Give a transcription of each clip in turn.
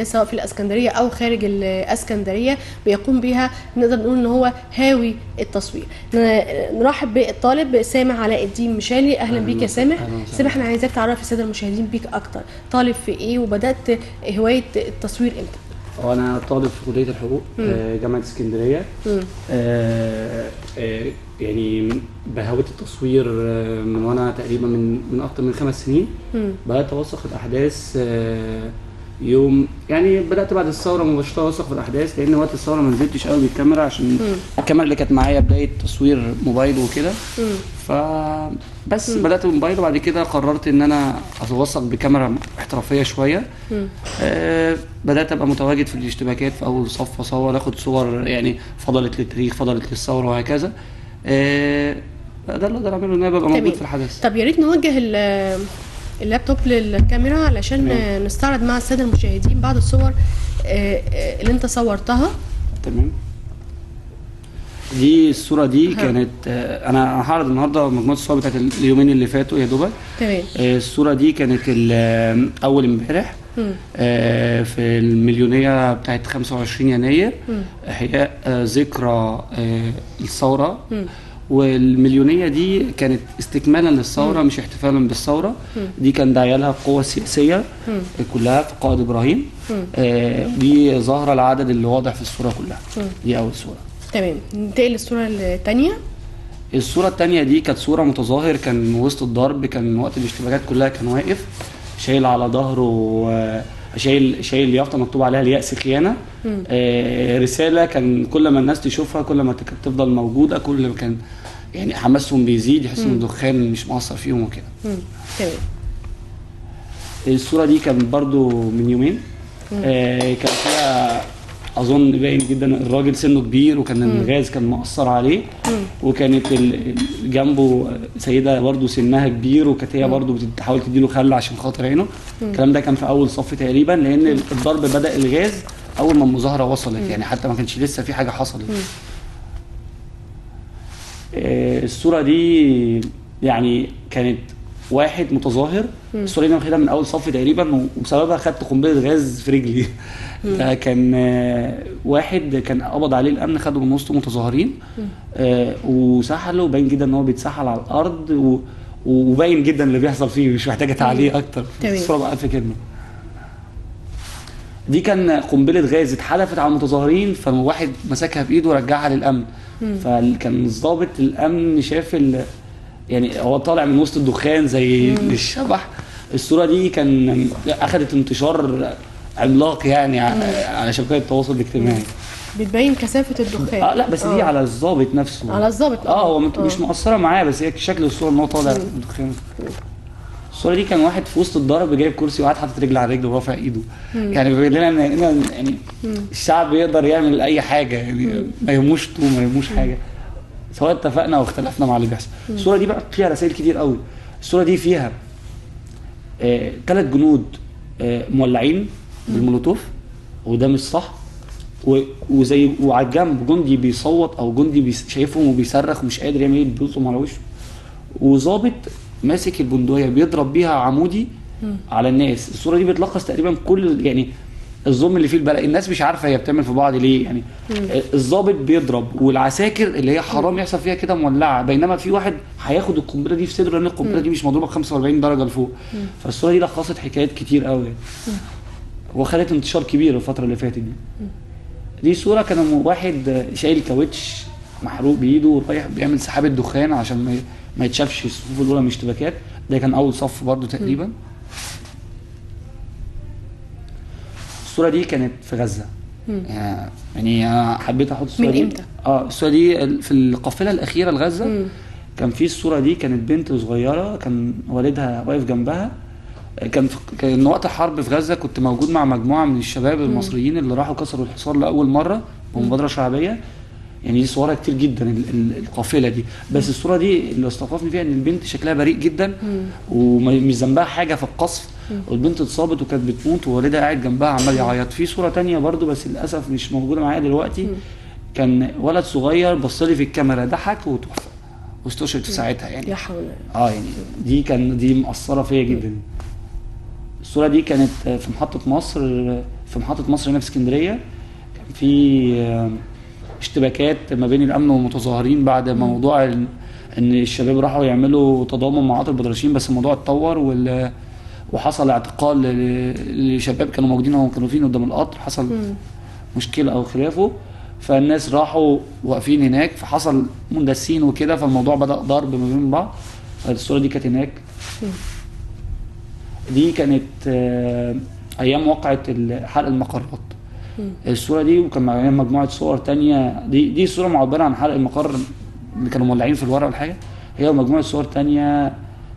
سواء في الاسكندرية او خارج الاسكندرية بيقوم بها، نقدر نقول ان هو هاوي التصوير. نرحب بالطالب سامح علاء الدين مشالي. اهلا بيك يا سامح. سامح، انا عايزاك تعرف السادة المشاهدين بيك اكتر، طالب في ايه وبدات هواية التصوير امتى؟ وانا طالب في كليه الحقوق جامعه اسكندرية. يعني بهوية التصوير من وانا تقريبا من اكتر من 5 سنين. بدات اوثق الاحداث يوم، يعني بدات بعد الثورة مباشرة اوثق في الاحداث، لان وقت الثورة ما نزلتش قوي بالكاميرا عشان الكاميرا اللي كانت معايا بداية تصوير موبايل وكده. فبس بدات بالموبايل، وبعد كده قررت ان انا اتوثق بكاميرا احترافية شوية. بدات ابقى متواجد في الاشتباكات في اول صف، اصور، اخد صور يعني فضلت للتاريخ، فضلت للثورة وهكذا. ده اللي اقدر اعمله، ان انا ببقى موجود في الحدث. طب يا ريت نوجه اللابتوب للكاميرا علشان نستعرض مع السادة المشاهدين بعض الصور اللي انت صورتها. تمام. دي الصورة دي كانت انا هعرض النهارده مجموعة الصور بتاعت اليومين اللي فاتوا يا دوبك. تمام. الصورة دي كانت اول امبارح في المليونيه بتاعت 25 يناير، احياء ذكرى الثورة. والمليونيه دي كانت استكمالا للثورة، مش احتفالا بالثورة. دي كان داعيه لها القوى السياسية كلها في قائد ابراهيم. دي ظاهره العدد اللي واضح في الصورة كلها. دي اول صوره. تمام، ننتقل للصورة الثانية. الصورة الثانية دي كانت صوره متظاهر، كان وسط الضرب، كان وقت الاشتباكات كلها، كان واقف شايل على ظهره، شايل يافطة مكتوب عليها اليأس خيانة. رسالة كان كل ما الناس تشوفها كل ما تفضل موجودة، كل ما كان يعني حماسهم بيزيد، يحسوا ان الدخان مش مؤثر فيهم وكده. تمام. الصورة دي كان برضو من يومين. كان فيها اظن باين جدا الراجل سنة كبير، وكان الغاز كان مأثر عليه. وكانت جنبه سيده برضو سنها كبير، وكانت هي برضو بتحاول تديله خل عشان خاطر عينه. الكلام ده كان في اول صف تقريبا، لان الضرب بدأ الغاز اول ما المظاهرة وصلت، يعني حتى ما كانش لسه في حاجة حصلت. الصورة دي يعني كانت واحد متظاهر. الصورة دي انا واخدها من اول صف تقريبا، وبسببها خدت قنبلة غاز في رجلي. ده كان واحد كان قبض عليه الامن، خده من وسط متظاهرين وسحله. باين جدا ان هو بيتسحل على الارض، وباين جدا اللي بيحصل فيه، مش محتاجه تعليق اكتر. الصورة بقى في كلمة. دي كان قنبلة غاز اتحدفت على المتظاهرين، فواحد مسكها بايده ورجعها للامن. فكان الضابط الامن شاف يعني هو طالع من وسط الدخان زي الشبح. الصورة دي كان اخذت انتشار عملاق يعني على شبكات التواصل الاجتماعي. بتبين كثافة الدخان. لا بس دي على الضابط نفسه. على الضابط. هو مش مقصرة معاه، بس هي شكل الصورة ان هو طالع الدخان. الصورة دي كان واحد في وسط الضرب جايب كرسي وقاعد حاطط رجل على رجل ورافع ايده. يعني بيقول لنا ان يعني الشعب يقدر يعمل اي حاجة، يعني ما يهموش طول، ما يهموش حاجة، سواء اتفقنا او اختلفنا مع اللي بيحصل. الصورة دي بقى فيها رسائل كتير قوي. الصورة دي فيها 3 جنود مولعين بالمولوتوف، وده مش صح. وزي وعلى الجنب جندي بيصوت، او جندي شايفهم وبيصرخ ومش قادر يعمل ايه، بيلطم على وشه. وظابط ماسك البندقية بيضرب بيها عمودي على الناس. الصورة دي بتلخص تقريبا كل يعني الظلم اللي فيه البلد. الناس مش عارفه هي بتعمل في بعض ليه يعني. الظابط بيضرب، والعساكر اللي هي حرام يحصل فيها كده مولعه، بينما في واحد هياخد القنبلة دي في صدره، لان القنبلة دي مش مضروبة ب 45 درجه لفوق. فالصورة دي لخصت حكايات كتير قوي، وخدت انتشار كبير الفترة اللي فاتت دي. دي صوره كان واحد شايل كاوتش محروق بايده ورايح بيعمل سحابه دخان عشان ما يتشافش الصفوف الاولى من الاشتباكات. ده كان اول صف برضو تقريبا. الصورة دي كانت في غزة. يعني انا حبيت احط الصورة من دي. امتى؟ الصورة دي في القافلة الاخيرة لغزة. كان في الصورة دي كانت بنت صغيرة، كان والدها واقف جنبها. كان وقت الحرب في غزة كنت موجود مع مجموعة من الشباب المصريين اللي راحوا كسروا الحصار لاول مرة بمبادرة شعبية. يعني دي صورها كتير جدا القافلة دي، بس الصورة دي اللي استوقفني فيها ان البنت شكلها بريء جدا ومش ذنبها حاجة في القصف، والبنت اتصابت وكانت بتموت ووالدها قاعد جنبها عمال يعيط. في صوره تانية برضو بس للاسف مش موجودة معايا دلوقتي، كان ولد صغير بص لي في الكاميرا ضحك وتوفى واستشهد في ساعتها يعني. لا حول. يعني دي كان دي مأثره فيا جدا. الصورة دي كانت في محطة مصر، في محطة مصر هنا في اسكندرية، كان في اشتباكات ما بين الامن والمتظاهرين بعد موضوع ان الشباب راحوا يعملوا تضامن مع عاطف البدرشين، بس الموضوع اتطور وحصل اعتقال لشباب كانوا موجودين هم كانوا فين قدام القطر، حصل مشكلة او خلافه، فالناس راحوا واقفين هناك فحصل مندسين وكده، فالموضوع بدا ضرب ما بين بعض. فالصورة دي كانت هناك. دي كانت ايام وقعه حرق المقرات. الصورة دي وكان معايا مجموعة صور تانية، دي صوره معبرة عن حرق المقر اللي كانوا مولعين في الورق والحاجة، هي ومجموعة صور تانية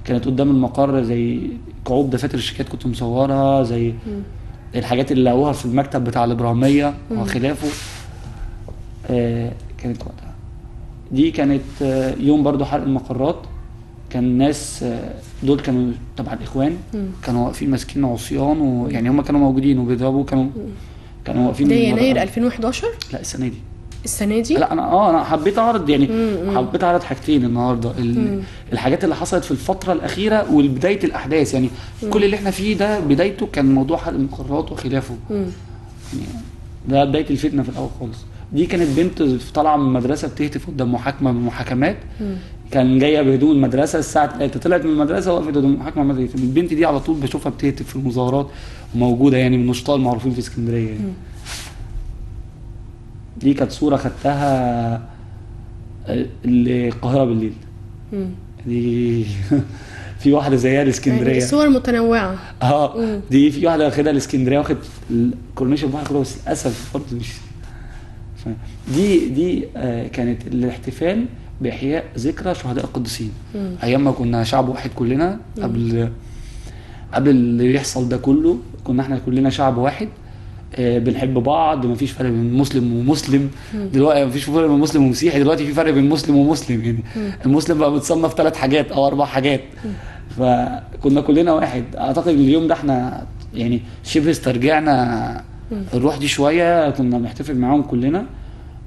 كانت قدام المقر، زي كعوب دفاتر الشيكات كنت مصورها، زي الحاجات اللي لقوها في المكتب بتاع الابراهيمية وخلافه. كانت وقتها دي كانت يوم برضو حرق المقرات، كان ناس دول كانوا تبع الاخوان، كانوا واقفين ماسكين عصيان، ويعني هم كانوا موجودين وبيضربوا، كانوا واقفين. ده يناير 2011؟ لا السنة دي. السنة دي؟ لا انا انا حبيت اعرض يعني حبيت اعرض حاجتين النهارده، الحاجات اللي حصلت في الفترة الاخيرة وبداية الاحداث، يعني كل اللي احنا فيه ده بدايته كان موضوع حرق المقرات وخلافه. يعني ده بداية الفتنة في الاول خالص. دي كانت بنت طالعه من المدرسة بتهتف قدام محاكمة من المحاكمات، كان جاية بهدوم المدرسة الساعة 3، طلعت من المدرسة وقفت قدام المحاكمة. البنت دي على طول بشوفها بتهتف في المظاهرات وموجودة، يعني من النشطاء المعروفين في اسكندرية يعني. دي كانت صوره خدتها القاهرة بالليل. دي في واحدة زيها الاسكندرية، يعني صور متنوعة. دي في واحدة واخدها الاسكندرية، واخد الكورنيش البحر كله، بس للاسف برضه مش دي كانت الاحتفال باحياء ذكرى شهداء القديسين. ايام ما كنا شعب واحد كلنا، قبل اللي يحصل ده كله كنا احنا كلنا شعب واحد، بنحب بعض، مفيش فرق بين مسلم ومسلم. دلوقتي مفيش فرق بين مسلم ومسيحي، دلوقتي في فرق بين مسلم ومسلم يعني. المسلم بقى متصنف 3 حاجات او 4 حاجات. فكنا كلنا واحد. اعتقد اليوم ده احنا يعني شبه استرجعنا الروح دي شوية، كنا بنحتفل معاهم كلنا.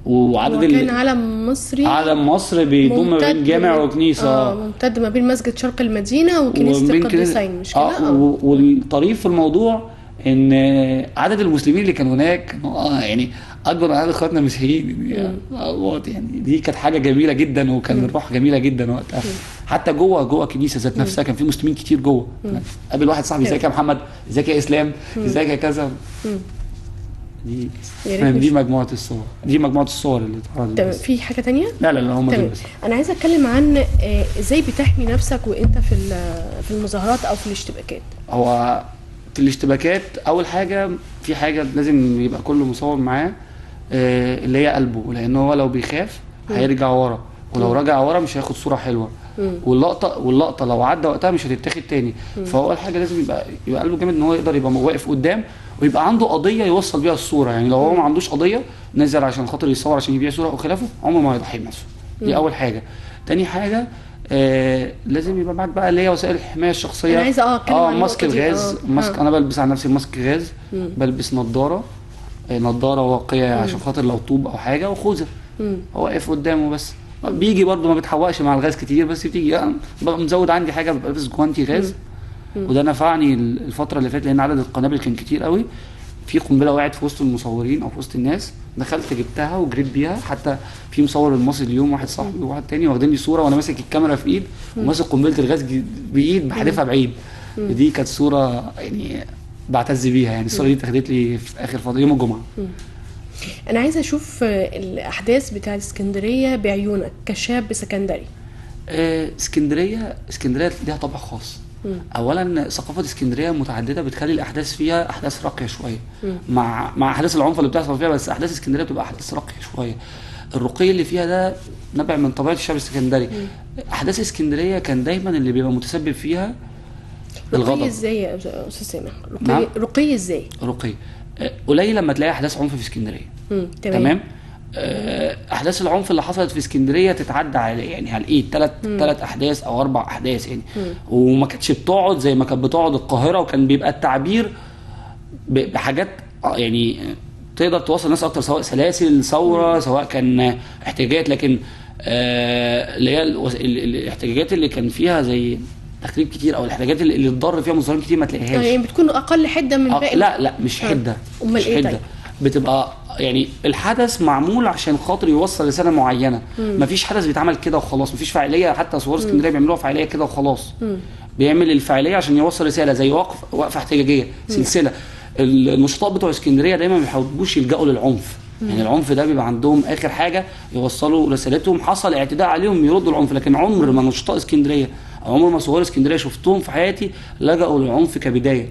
وعدد كان علم مصري، علم مصر بيضم ما بين جامع وكنيسه، ممتد ما بين مسجد شرق المدينة وكنيسه القديسين، مش كده؟ والطريف في الموضوع ان عدد المسلمين اللي كانوا هناك يعني اكبر من عدد اخواتنا المسيحيين يعني. دي كانت حاجة جميلة جدا، وكان الروح جميلة جدا وقتها. حتى جوه الكنيسة ذات نفسها كان في مسلمين كتير جوه. قابل واحد صاحبي، ازيك يا محمد، ازيك يا اسلام، ازيك يا كذا. دي مجموعة الصور، دي مجموعة الصور اللي اتعرضت. تمام. في حاجة تانية؟ لا لا لا، هم دول بس. انا عايزه اتكلم عن ازاي بتحمي نفسك وانت في المظاهرات او في الاشتباكات. هو في الاشتباكات اول حاجة في حاجة لازم يبقى كل مصور معاه، اللي هي قلبه، لان هو لو بيخاف هيرجع ورا، ولو رجع ورا مش هياخد صوره حلوة، واللقطه لو عدى وقتها مش هتتاخد تاني. فهو اول حاجة لازم يبقى قلبه جامد، ان هو يقدر يبقى واقف قدام، ويبقى عنده قضية يوصل بيها الصورة. يعني لو هو ما عندوش قضية نزل عشان خاطر يصور عشان يبيع صوره او خلافه، عمره ما هيضحي بنفسه. دي اول حاجة. تاني حاجة لازم يبقى معاك بقى اللي هي وسائل الحماية الشخصية. انا عايزه اتكلم عن mask الغاز. mask انا بلبس على نفسي mask غاز، بلبس نظاره واقيه عشان خاطر لو طوب او حاجة، وخوذه. هو واقف قدامه بس، بيجي برده ما بيتحوقش مع الغاز كتير، بس بتيجي ببقى مزود عندي حاجة، ببقى لابس جوانتي غاز. وده نفعني الفترة اللي فاتت، لان عدد القنابل كان كتير قوي. في قنبلة وقعت في وسط المصورين او في وسط الناس، دخلت جبتها وجريت بيها. حتى في مصور المصري اليوم، واحد صاحبي وواحد تاني، واخدين لي صوره وانا ماسك الكاميرا في ايد وماسك قنبلة الغاز بايد بحدفها بعيد. دي كانت صوره يعني بعتز بيها، يعني الصورة دي اتاخدت لي في اخر فترة يوم الجمعة. انا عايزه اشوف الاحداث بتاعه اسكندرية بعيونك كشاب سكندري. اسكندرية ليها طابع خاص. اولا ثقافة اسكندرية متعددة، بتخلي الاحداث فيها احداث راقية شوية، مع احداث العنف اللي بتحصل فيها، بس احداث اسكندرية بتبقى احداث راقية شوية. الرقي اللي فيها ده نبع من طبيعة الشعب الاسكندري. احداث اسكندرية كان دايما اللي بيبقى متسبب فيها الغضب. رقي ازاي يا استاذ سامح؟ رقي ازاي؟ رقي قليل لما تلاقي احداث عنف في اسكندرية. تمام. احداث العنف اللي حصلت في اسكندرية تتعدى على يعني على الايد، ثلاث احداث او 4 احداث يعني. وما كانتش بتقعد زي ما كانت بتقعد القاهرة، وكان بيبقى التعبير بحاجات يعني تقدر توصل الناس اكتر، سواء سلاسل ثورة، سواء كان احتجاجات. لكن اللي هي الاحتجاجات اللي كان فيها زي تخريب كتير او الحاجات اللي اتضر فيها متظاهرين كتير ما تلاقيهاش. يعني بتكون اقل حده من باقي. لا مش حده. امال ايه؟ طيب بتبقى يعني الحدث معمول عشان خاطر يوصل رسالة معينة. مفيش حدث بيتعمل كده وخلاص، مفيش فاعلية، حتى ثوار اسكندرية بيعملوها فاعلية كده وخلاص. بيعمل الفاعلية عشان يوصل رسالة، زي وقفه احتجاجية، سلسلة. النشطاء بتوع اسكندرية دايما ما بيحبوش يلجأوا للعنف. يعني العنف ده بيبقى عندهم اخر حاجة يوصلوا رسالتهم، حصل اعتداء عليهم يردوا العنف. لكن عمر ما نشطاء اسكندرية او عمر ما ثوار اسكندرية شفتهم في حياتي لجأوا للعنف كبداية.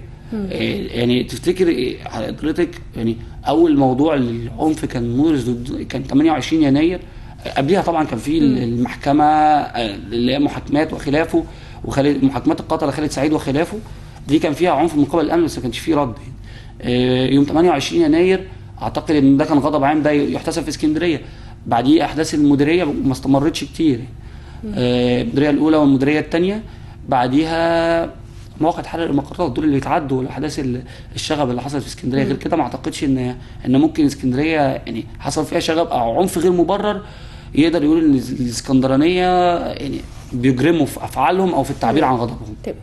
يعني تفتكر حضرتك يعني اول موضوع للعنف كان مورس كان 28 يناير، قبليها طبعا كان في المحكمة اللي هي محاكمات وخلافه، وخالد محاكمات القتلة خالد سعيد وخلافه، دي كان فيها عنف من قبل الامن بس ما كانش فيه رد. يوم 28 يناير اعتقد ان ده كان غضب عام، ده يحتسب في اسكندرية. بعديه احداث المديرية ما استمرتش كتير، المديرية الاولى والمديريه الثانية، بعديها مواقع حرق المقرات، دول اللي اتعدوا الاحداث الشغب اللي حصلت في اسكندرية. غير كده ما اعتقدش ان ممكن اسكندرية يعني حصل فيها شغب او عنف غير مبرر يقدر يقول ان الاسكندرانية يعني بيجرموا في افعالهم او في التعبير عن غضبهم. طيب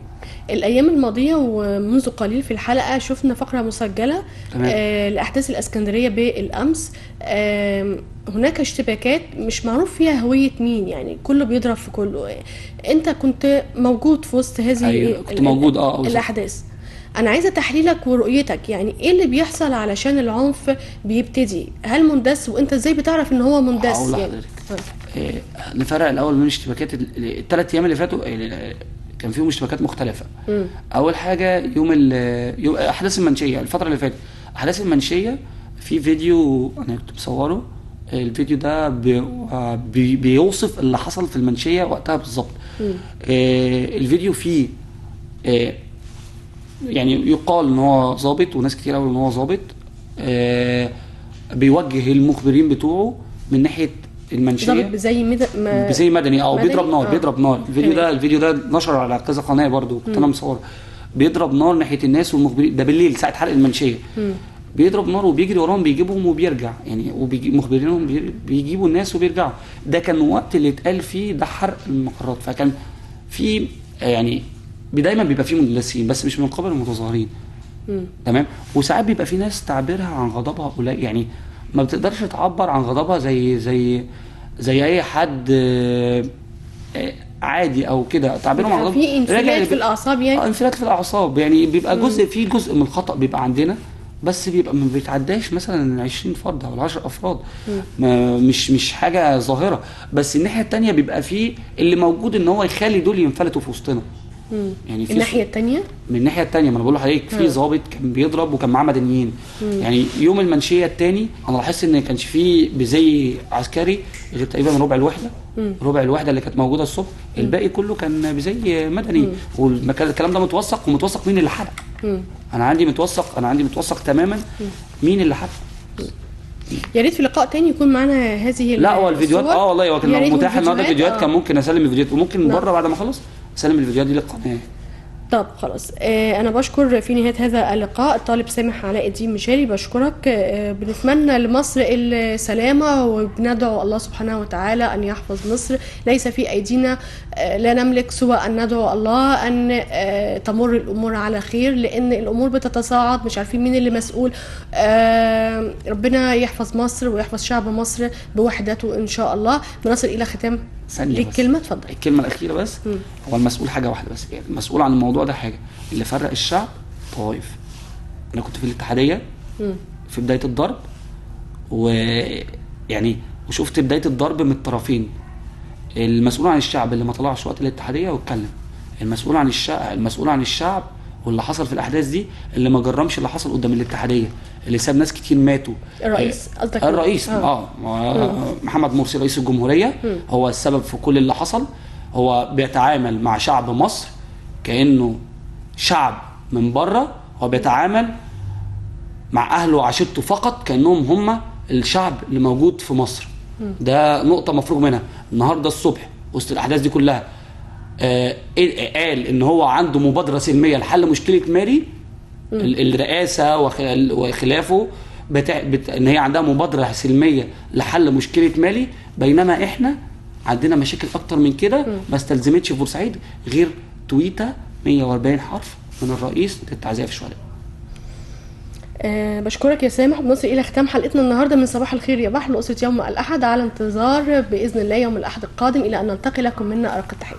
الايام الماضية ومنذ قليل في الحلقة شفنا فقره مسجله لاحداث الاسكندرية بالامس. هناك اشتباكات مش معروف فيها هوية مين، يعني كله بيضرب في كله. انت كنت موجود في وسط هذه أيوة، كنت موجود الاحداث. انا عايزه تحليلك ورؤيتك، يعني ايه اللي بيحصل علشان العنف بيبتدي؟ هل مندس؟ وانت ازاي بتعرف ان هو مندس؟ هقول يعني لحضرتك نفرق الاول من اشتباكات الثلاث ايام اللي فاتوا كان فيهم اشتباكات مختلفة. اول حاجة يوم احداث المنشيه الفترة اللي فاتت، احداث المنشيه في فيديو انا كنت مصوره، الفيديو ده بيوصف اللي حصل في المنشيه وقتها بالظبط. الفيديو فيه يعني يقال ان هو ظابط، وناس كتير قوي ان هو ظابط، بيوجه المخبرين بتوعه من ناحية المنشيه. ظابط بزي مدني او بيضرب نار. بيضرب نار. الفيديو ده نشر على كذا قناة برضو، كنت انا مصوره. بيضرب نار ناحية الناس والمخبرين، ده بالليل ساعة حرق المنشيه. بيضرب نار وبيجري وراهم، بيجيبهم وبيرجع، يعني ومخبرينهم بيجيبوا الناس وبيرجعوا. ده كان وقت اللي اتقال فيه ده حرق المقرات. فكان في يعني دايما بيبقى فيه مندسين بس مش من قبل المتظاهرين. تمام. وساعات بيبقى في ناس تعبيرها عن غضبها قليل، يعني ما بتقدرش تعبر عن غضبها زي زي زي اي حد عادي او كده. تعبيرهم عن غضبهم في انفلات في الاعصاب، يعني انفلات في الاعصاب، يعني بيبقى جزء في جزء من الخطأ بيبقى عندنا، بس بيبقى ما بيتعداش مثلا 20 فرد او 10 افراد، ما مش حاجة ظاهره. بس الناحية الثانية بيبقى فيه اللي موجود ان هو يخلي دول ينفلتوا في وسطنا. يعني في الناحية الثانية، من الناحية الثانية ما انا بقول لحضرتك في ظابط كان بيضرب وكان معاه مدنيين. يعني يوم المنشيه الثاني انا لاحظت ان ما كانش فيه بزي عسكري غير تقريبا ربع الوحدة. ربع الوحدة اللي كانت موجودة الصبح، الباقي كله كان بزي مدني. والكلام ده متوثق، ومتوثق مين اللي حرق. انا عندي متوثق تماما مين اللي حرق. يا ريت في لقاء تاني يكون معانا هذه. لا هو الفيديوهات والله هو كان لو متاح النهارده فيديوهات كان ممكن اسلم الفيديوهات، وممكن بره بعد ما اخلص اسلم الفيديوهات دي للقناة. طب خلاص، انا بشكر في نهاية هذا اللقاء الطالب سامح علاء الدين مشالي، بشكرك. بنتمنى لمصر السلامة، وبندعو الله سبحانه وتعالى ان يحفظ مصر. ليس في ايدينا، لا نملك سوى ان ندعو الله ان تمر الامور على خير، لان الامور بتتصاعد، مش عارفين مين اللي مسؤول. ربنا يحفظ مصر ويحفظ شعب مصر بوحدته ان شاء الله. بنصل الى ختام ليك كلمة، اتفضل. الكلمة الاخيرة بس. هو المسؤول حاجة واحدة بس، يعني المسؤول عن الموضوع ده حاجة، اللي فرق الشعب طوائف. انا كنت في الاتحادية في بداية الضرب، ويعني وشفت بداية الضرب من الطرفين. المسؤول عن الشعب اللي ما طلعش وقت الاتحادية واتكلم، المسؤول عن الشعب واللي حصل في الاحداث دي اللي ما جرمش اللي حصل قدام الاتحادية، اللي ساب ناس كتير ماتوا. الرئيس قصدك؟ الرئيس محمد مرسي رئيس الجمهورية هو السبب في كل اللي حصل. هو بيتعامل مع شعب مصر كانه شعب من بره، هو بيتعامل مع اهله وعشيرته فقط كانهم هم الشعب اللي موجود في مصر. ده نقطة مفروغ منها. النهارده الصبح وسط الاحداث دي كلها قال ان هو عنده مبادرة سلمية لحل مشكلة مالي. الرئاسة وخلافه ان هي عندها مبادرة سلمية لحل مشكلة مالي، بينما احنا عندنا مشاكل اكتر من كده ما استلزمتش في بورسعيد غير تويته 140 حرف من الرئيس للتعزيه في الشهداء. بشكرك يا سامح. بنصل الى ختام حلقتنا النهارده من صباح الخير يا بحر لأسرة يوم الاحد، على انتظار باذن الله يوم الاحد القادم، الى ان نلتقي لكم منا ارق التحية.